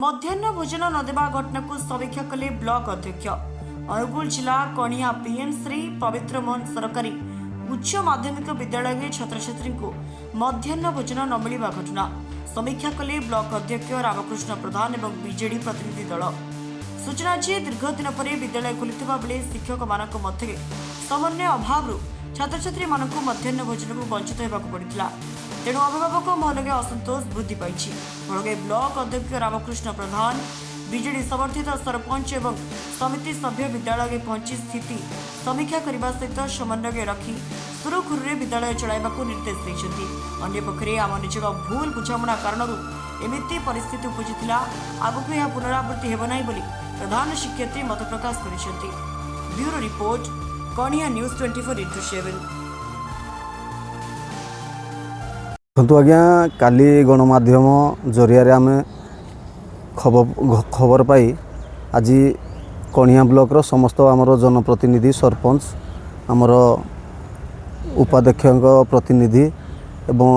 ମଧ୍ୟାହ୍ନ ଭୋଜନ ନ ଦେବା ଘଟଣାକୁ ସମୀକ୍ଷା କଲେ ବ୍ଲକ ଅଧ୍ୟକ୍ଷ। ଅନୁଗୁଳ ଜିଲ୍ଲା କଣିହାଁ ପିଏମ୍ ଶ୍ରୀ ପବିତ୍ର ମୋହନ ସରକାରୀ ଉଚ୍ଚ ମାଧ୍ୟମିକ ବିଦ୍ୟାଳୟରେ ଛାତ୍ରଛାତ୍ରୀଙ୍କୁ ମଧ୍ୟାହ୍ନ ଭୋଜନ ନ ମିଳିବା ଘଟଣା ସମୀକ୍ଷା କଲେ ବ୍ଲକ ଅଧ୍ୟକ୍ଷ ରାମକୃଷ୍ଣ ପ୍ରଧାନ ଏବଂ ବିଜେଡି ପ୍ରତିନିଧି ଦଳ। ସୂଚନା ଯେ, ଦୀର୍ଘ ଦିନ ପରେ ବିଦ୍ୟାଳୟ ଖୋଲିଥିବା ବେଳେ ଶିକ୍ଷକମାନଙ୍କ ମଧ୍ୟରେ ସମନ୍ୱୟ ଅଭାବରୁ ଛାତ୍ରଛାତ୍ରୀମାନଙ୍କୁ ମଧ୍ୟାହ୍ନ ଭୋଜନରୁ ବଞ୍ଚିତ ହେବାକୁ ପଡ଼ିଥିଲା। ତେଣୁ ଅଭିଭାବକ ମହଲରେ ଅସନ୍ତୋଷ ବୃଦ୍ଧି ପାଇଛି। ଫଳରେ ବ୍ଲକ ଅଧ୍ୟକ୍ଷ ରାମକୃଷ୍ଣ ପ୍ରଧାନ, ବିଜେଡି ସମର୍ଥିତ ସରପଞ୍ଚ ଏବଂ ସମିତି ସଭ୍ୟ ବିଦ୍ୟାଳୟରେ ପହଞ୍ଚି ସ୍ଥିତି ସମୀକ୍ଷା କରିବା ସହିତ ସମନ୍ୱୟ ରଖି ସୁରୁଖୁରୁରେ ବିଦ୍ୟାଳୟ ଚଳାଇବାକୁ ନିର୍ଦ୍ଦେଶ ଦେଇଛନ୍ତି। ଅନ୍ୟପକ୍ଷରେ ଆମ ନିଜର ଭୁଲ ବୁଝାମଣା କାରଣରୁ ଏମିତି ପରିସ୍ଥିତି ଉପୁଜିଥିଲା, ଆଗକୁ ଏହା ପୁନରାବୃତ୍ତି ହେବ ନାହିଁ ବୋଲି ପ୍ରଧାନ ଶିକ୍ଷୟିତ୍ରୀ ମତ ପ୍ରକାଶ କରିଛନ୍ତି। Bureau report, Kanihan news 24x7। ଦେଖନ୍ତୁ ଆଜ୍ଞା, କାଲି ଗଣମାଧ୍ୟମ ଜରିଆରେ ଆମେ ଖବର ପାଇ ଆଜି କଣିହାଁ ବ୍ଲକର ସମସ୍ତ ଆମର ଜନପ୍ରତିନିଧି, ସରପଞ୍ଚ, ଆମର ଉପାଧ୍ୟକ୍ଷଙ୍କ ପ୍ରତିନିଧି ଏବଂ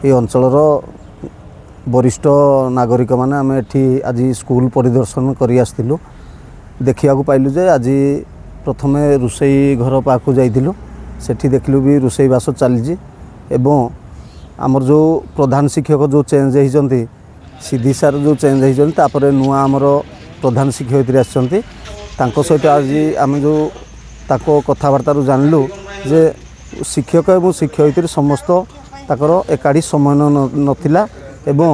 ଏ ଅଞ୍ଚଳର ବରିଷ୍ଠ ନାଗରିକମାନେ ଆମେ ଏଠି ଆଜି ସ୍କୁଲ ପରିଦର୍ଶନ କରି ଆସିଥିଲୁ। ଦେଖିବାକୁ ପାଇଲୁ ଯେ ଆଜି ପ୍ରଥମେ ରୋଷେଇ ଘର ପାଖକୁ ଯାଇଥିଲୁ। ସେଠି ଦେଖିଲୁ ବି ରୋଷେଇବାସ ଚାଲିଛି ଏବଂ ଆମର ଯେଉଁ ପ୍ରଧାନ ଶିକ୍ଷକ ଯେଉଁ ଚେଞ୍ଜ ହେଇଛନ୍ତି, ସିଧି ସାର୍ ଯେଉଁ ଚେଞ୍ଜ ହେଇଛନ୍ତି, ତାପରେ ନୂଆ ଆମର ପ୍ରଧାନ ଶିକ୍ଷୟିତ୍ରୀ ଆସିଛନ୍ତି। ତାଙ୍କ ସହିତ ଆଜି ଆମେ ଯେଉଁ ତାଙ୍କ କଥାବାର୍ତ୍ତାରୁ ଜାଣିଲୁ ଯେ ଶିକ୍ଷକ ଏବଂ ଶିକ୍ଷୟିତ୍ରୀ ସମସ୍ତ ତାଙ୍କର ଏକାଠି ସମନ୍ୱୟ ନଥିଲା ଏବଂ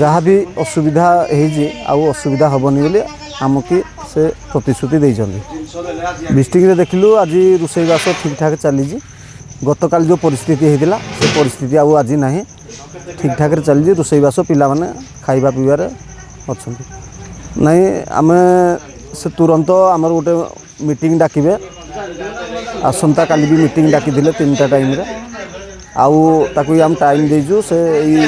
ଯାହା ବି ଅସୁବିଧା ହେଇଛି, ଆଉ ଅସୁବିଧା ହେବନି ବୋଲି ଆମକୁ ସେ ପ୍ରତିଶ୍ରୁତି ଦେଇଛନ୍ତି। ଡିଷ୍ଟ୍ରିକ୍ଟରେ ଦେଖିଲୁ, ଆଜି ରୋଷେଇବାସ ଠିକ୍ଠାକ୍ ଚାଲିଛି। ଗତକାଲି ଯେଉଁ ପରିସ୍ଥିତି ହେଇଥିଲା, ସେ ପରିସ୍ଥିତି ଆଉ ଆଜି ନାହିଁ। ଠିକ୍ଠାକ୍ରେ ଚାଲିଛି ରୋଷେଇବାସ, ପିଲାମାନେ ଖାଇବା ପିଇବାରେ ଅଛନ୍ତି। ନାଇଁ, ଆମେ ସେ ତୁରନ୍ତ ଆମର ଗୋଟେ ମିଟିଂ ଡାକିବେ। ଆସନ୍ତାକାଲି ବି ମିଟିଂ ଡାକିଥିଲେ 3ଟା ଟାଇମ୍ରେ। ଆଉ ତାକୁ ବି ଆମେ ଟାଇମ୍ ଦେଇଛୁ। ସେ ଏଇ